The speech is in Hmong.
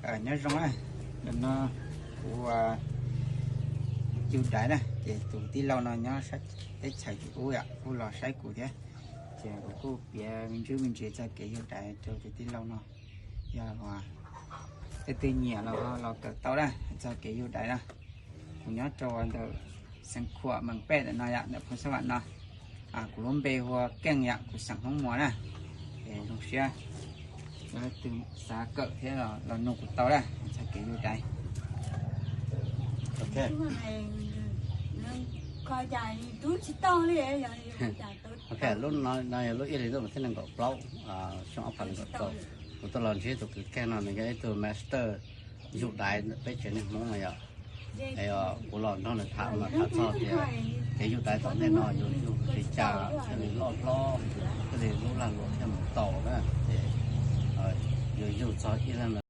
Nyob zoo na, no kuv yug daiv na, ces tus tij laug no nyob sab teb chaws tim ub yom, kuj los saib kuv thiab, ces kuv kuj piav me ntsis me ntsis txog kev yug daiv rau tus tij laug no. Yog leej twg nyiam los los kawm tau na, txog kev yug daiv na. Kuv nyob rau ntawm Xeev Khuam Mees Pej ntawm no yom, ntawm Phoos Xab Vam no. Kuv lub npe hu ua Keej yom, kuv xeem Hmoob Muas na. Es zoo siab, yog leej twg xav kawm thiab los nug kuv tau na, txog kev yug daiv. Ok, lub no yog lub ib hlis ntuj mas thiab nees nkaum plaub, xyoo ob phav nees nkaum rau, kuv tuaj los ntsib tus kwv Keej no, nws yog ib tug master yug daiv ntawm peb tsev neeg Hmoob no yom. Kuv los nrog nws tham mas tham txog tias kev yug daiv tom ntej no yuav yug li cas thiaj li loj hlob, thiaj li lub lag luam thiaj mus tau na. Ces yuav yug txog ib leeg